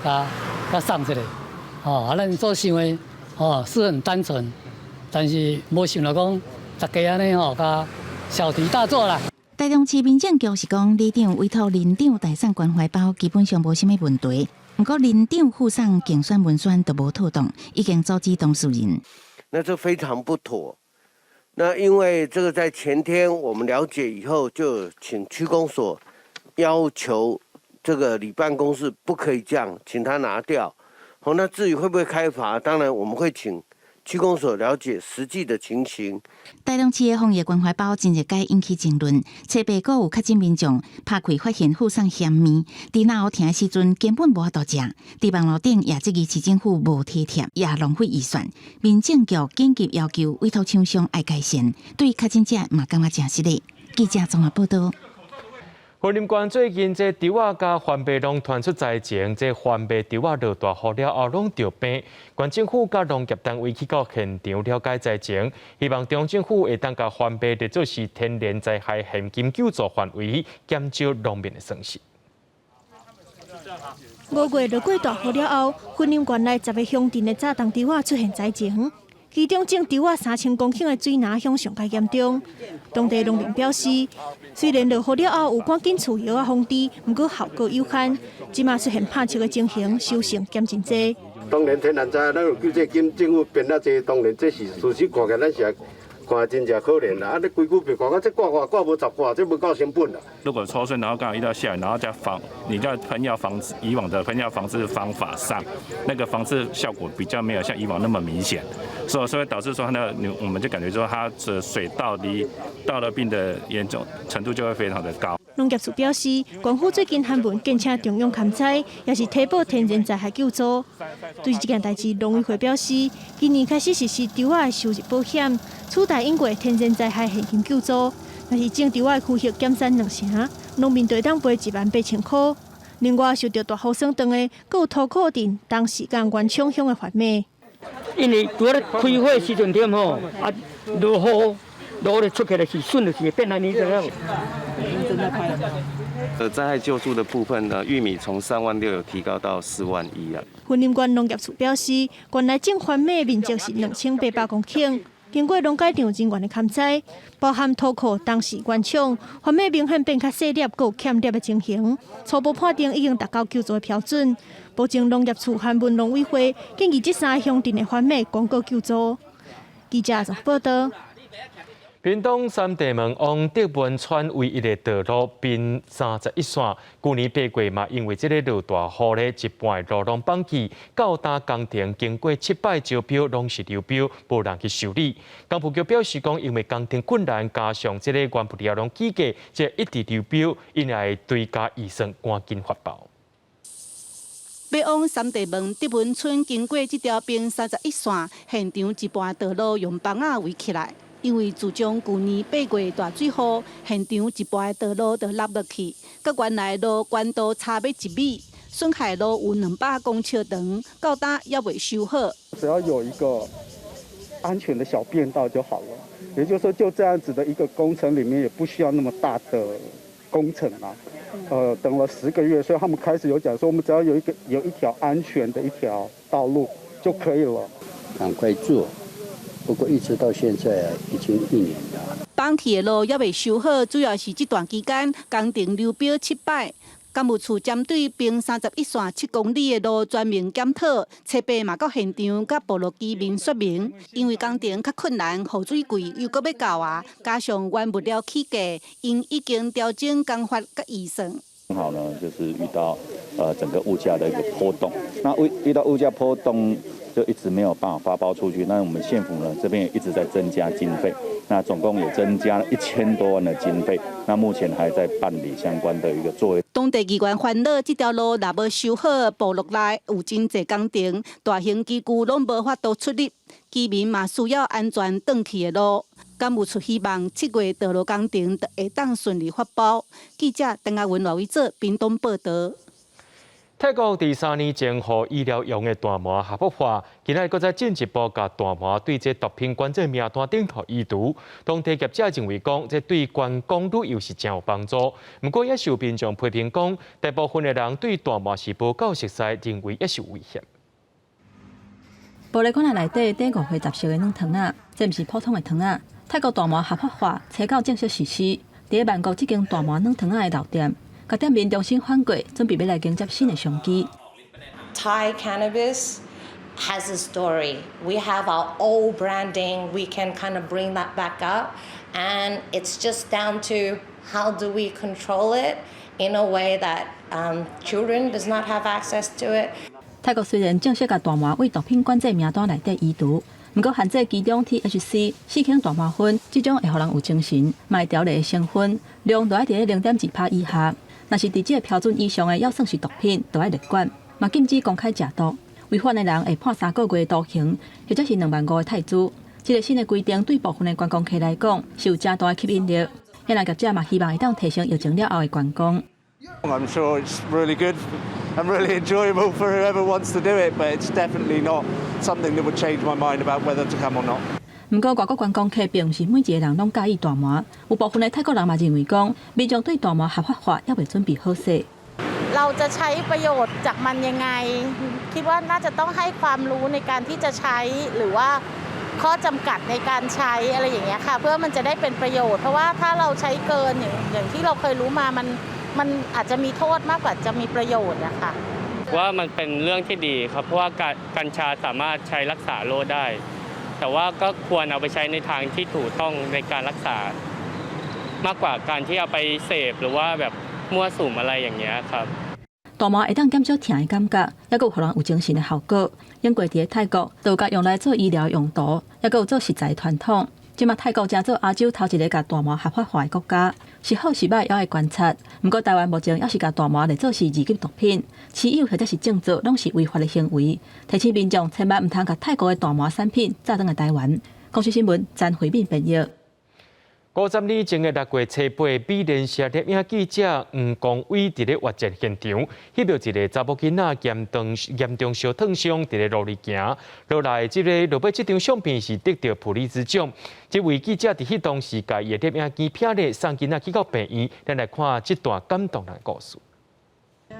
共共送一下，吼啊，咱所想的吼是很單純，但是無想到講大家按呢吼，共小題大做啦。台中市民政局是講，里長委託里長代送關懷包，基本上無啥物問題。毋過里長附送競選文宣就無妥當，已經阻止當事人。那這非常不妥。那因為這個在前天我們了解以後，就請區公所要求這個里辦公室不可以這樣，請他拿掉。好，那至於會不會開罰，當然我們會請區公所了解實際的情形。台中市的防疫關懷包真濟擺引起爭論，初八閣有確診民眾拍開發現附送鹹麵，佇嚨喉疼的時陣根本無法度食。佇網路頂也質疑市政府無體貼，也浪費預算。民政局緊急要求委託廠商愛改善，對確診者嘛感覺誠失禮。記者綜合報導。雲林縣最近這稻仔佮番麥攏傳出災情，這番麥稻仔落大雨了後攏著病。縣政府佮農業單位去到現場了解災情，希望中央政府會當共番麥列做是天然災害現金救助範圍，減少農民的損失。5月落過大雨了後，雲林縣內10个鄉鎮的早冬稻仔出現災情。其中種稻仔3000公頃的水林鄉上較嚴重。當地農民表示，雖然落雨了後有趕緊除藥仔防治，毋過效果有限。這馬出現拍檫的情形，收成減真濟。當然天然災害，咱有救濟金，政府編啊濟，當然這是事實，看起來咱是看真正可憐啦。啊，你規矩別看，啊，這掛掛掛無10掛，這無夠成本啦。如果抽水，然後剛好遇到下雨，然後再防，你在噴藥防治以往的噴藥防治方法上，那個防治效果比較沒有像以往那麼明顯，所以導致說那個，我們就感覺說它的水稻罹稻熱病的嚴重程度就會非常的高。農業處表示，縣府最近函文建請中央勘災，也是提報天然災害救助。對這件代誌，農委會表示，今年開始實施稻仔的收入保險，取代以往天然災害現金救助。若是種稻仔的區域減產2成，農民就會當賠1萬8千箍。另外，受著大雨損斷的，閣有塗鼓鎮、東勢佮元昌鄉的番麥。因為拄仔咧開花時陣點吼，啊落雨，落雨咧出起來是筍就是會變按呢，知影無？災害救助的部分呢，玉米從3萬6有提高到4萬1啊。雲林縣農業處表示，縣內種番麥面積是2800公頃，經過農改場人員的勘災，包含塗鼓、東勢、原廠，番麥明顯變較細粒，閣有欠粒的情形，初步判定已經達到救助的標準。目前農業處和文農委會建議這三个鄉鎮的番麥廣告救助。記者綜合報道。屏東三地門往德文村唯一的道路屏31線，舊年8月嘛，因為這个落大雨咧，一半的路攏崩去，到今工程經過七擺招標，攏是流標，無人去修理。工部局表示講，因為工程困難，加上這个原物料攏起價，這一直流標，𪜶會追加預算，趕緊發包。欲往三地門德文村經過這條屏31線，現場一半道路用枋仔圍起來。因為自從舊年8月大水雨，現場一半的道路就凹落去，佮原來路懸度差欲一米，損害路有200公尺長，到今猶未修好。只要有一個安全的小便道就好了，也就是說，就這樣子的一個工程裡面，也不需要那麼大的工程啦。等了10個月，所以他們開始有講說，我們只要有一個有一條安全的一條道路就可以了。趕快做。不過一直到現在已經一年了。崩去的路猶未修好，主要是這段期間工程流標七擺。工務處針對屏31線7公里的路全面檢討，初八嘛到現場佮部落居民說明，因為工程較困難，雨水季又閣欲到啊，加上原物料起價，𪜶已經調整工法佮預算。剛好呢，就是遇到整個物價的一個波動，那遇到物價波動，就一直沒有辦法發包出去。那我們縣府呢，這邊也一直在增加經費，那總共也增加了1000多萬的經費。那目前還在辦理相關的一個作業。當地議員煩惱，這條路若無修好，部落內有真濟工程，大型機具攏無法度出入，居民嘛需要安全轉去的路。工務處希望7月道路工程就會當順利發包。記者鄧亞文、羅偉哲屏東報道。泰國佇3年前，予醫療用的大麻合法化，今仔日閣再進一步共大麻對這毒品管制名單頂頭移除。當地業者認為講，這對觀光旅遊是真有幫助。毋過也是有民眾批評講，大部分的人對大麻是無夠熟悉，認為也是危險。玻璃罐仔內底裝五花十色的軟糖仔，這毋是普通的糖仔。泰國大麻合法化，初九正式實施。佇咧曼谷這間大麻軟糖仔的老店，共店面重新翻過，準備欲來迎接新的商機。 Thai cannabis has a story. We have our old branding. We can kind of bring that back up, and it's just down to how do we control it in a way that children does not have access to it. 泰國雖然正式共大麻對毒品管制名單內底移除，毋過限制其中 THC 四氫大麻酚這種會予人有精神、嘛會調理的成分，量都愛佇咧0.2趴以下。若是佇這个標準以上的，猶算是毒品，就愛列管，嘛禁止公開食毒。違反的人會判3個月徒刑，或者是2萬5的泰銖。這个新的規定對部分的觀光客來講是有誠大的吸引力。遐業者嘛希望會當提升疫情了後的觀光。 I'm sure it's really good and really enjoyable for whoever wants to do it, but it's definitely not something that would change my mind about whether to come or not. 毋過外國觀光客並毋是每一個人攏佮意大麻，有部分的泰國人嘛認為講，民眾對大麻合法化猶未準備好勢。 เราจะใช้ประโยชน์จากมันยังไงคิดว่าน่าจะต้องให้ความรู้ในการที่จะใช้หรือว่าข้อจำกัดในการใช้อะไรอย่างเงี้ยค่ะเพื่อมันจะได้เป็นประโยชน์เพราะว่าถ้าเราใช้เกินอย่างที่เราเคยรู้มามันอาจจะมีโทษมากกว่าจะมีประโยชน์นะคะ ว่ามันเป็นเรื่องที่ดีครับเพราะว่ากัญชาสามารถใช้รักษาโรคได้แต่ว่าก็ควรเอาไปใช้ในทางที่ถูกต้องในการรักษามากกว่าการที่เอาไปเสพหรือว่าแบบมั่วสุมอะไรอย่างเงี้ยครับ 大麻會當減少疼的感覺，猶閣有予人有精神的效果。因過佇咧泰國，就有共用來做醫療用途，猶閣有做食材傳統。這馬泰國成做亞洲頭一个共大麻合法化的國家，是好是䆀，猶愛觀察。毋過台灣目前猶是共大麻列做是二級毒品，持有或者是種植攏是違法的行為。提醒民眾千萬毋通共泰國的大麻產品載轉來台灣。公視新聞詹惠敏編譯。50年前的6月初八，美聯社攝影記者黃光偉佇咧越戰現場，翕著一个查某囡仔嚴重嚴重燒燙傷，佇咧路裡行。落來這个落尾這張相片是得著普利茲獎。這位記者佇彼當時共伊的攝影機拍咧送囡仔去到病院，咱來看這段感動的故事。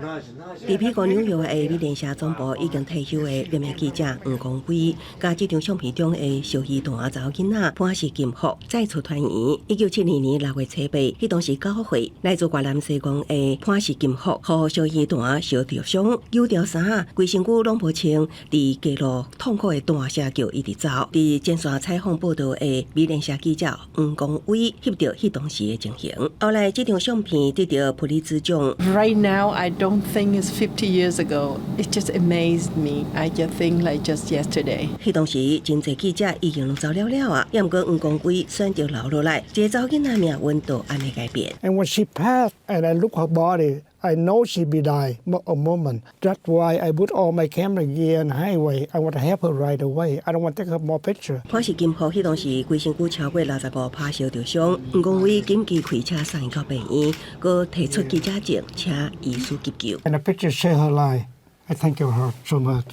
佇美國紐約的美聯社總部已經退休的攝影記者黃光輝，佮這張相片中的小魚蛋查某囡仔潘氏金福再次團圓。1972年6月初八，彼當時9歲，來自越南西貢的潘氏金福，予小魚蛋燒著傷，揪著衫，規身軀攏無穿，佇街路痛苦的大聲叫，一直走。佇前線採訪報道的美聯社記者黃光偉翕著彼當時的情形。後來這張相片得著普利茲獎。 Right now, I don't think it's 50 years ago. It just amazed me. I just think like just yesterday. 彼當時真濟記者已經攏走了了啊，猶毋過黃光輝選擇留落來，這个查某囡仔命運就按呢改變。 And when she passed, and I look her body, I know she be die a moment. That's why I put all my camera gear on highway. I want to help her right away. I don't want to take her more picture. 潘氏金福彼當時規身軀超過65%燒著傷，黃光偉緊急開車送伊到病院，閣提出記者證，請醫師急救。 And the picture saved her life. I thank you her so much.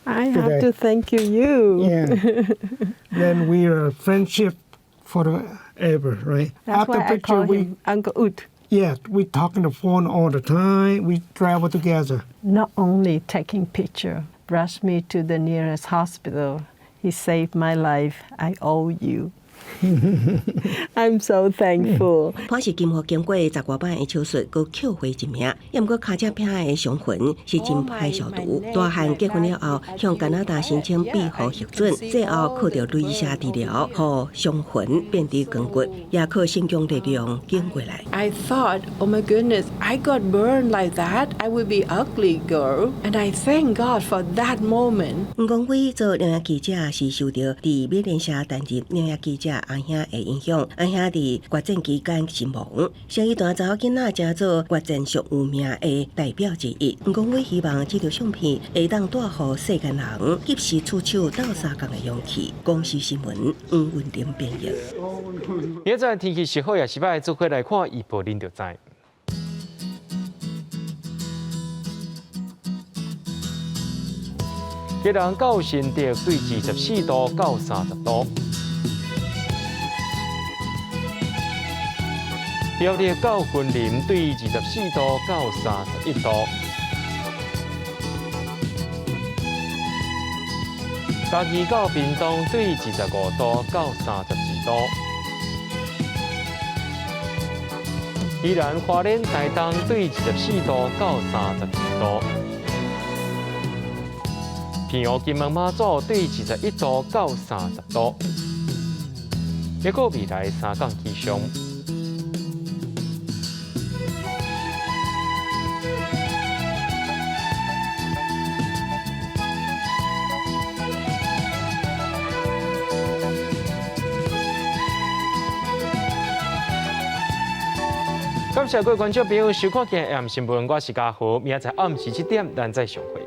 I have to thank you. Yeah. Then we are friendship forever, right? That's why I call him Uncle Ut. Yeah, we talk on the phone all the time. We travel together. Not only taking picture, rushed me to the nearest hospital. He saved my life. I owe you. I'm so thankful. 潘氏金福經過十外擺的手術，閣捡回一命。猶毋過跤脊餅的傷痕是真歹消除。大漢結婚了後，向加拿大申請庇護核准，最後靠著鐳射治療，予傷痕變得鋼骨，也靠信仰力量撐過來。 I thought, oh my goodness, I got burned like that. I will be ugly girl. And I thank God for that moment. 黃光輝做攝影記者是受著佇美聯社擔任攝影記者阿兄的影響，阿兄佇越戰期間身亡，小魚蛋查某囡仔成做越戰上有名的代表之一。黃光輝希望這張相片會當帶予世間人及時出手鬥相共的勇氣。公視新聞黃文玲編譯。明仔載天氣是好抑是䆀，做伙來看預報，恁就知。基隆到新竹對24度到30度。苗栗到雲林對24度到31度。嘉義到屏東對25度到32度。宜蘭花蓮台東對24度到32度。澎湖金門馬祖對21度到30度。一個未來三工氣象。感謝各位觀眾朋友收看今日新聞，我是嘉豪，明仔載暗時7點，咱再相會。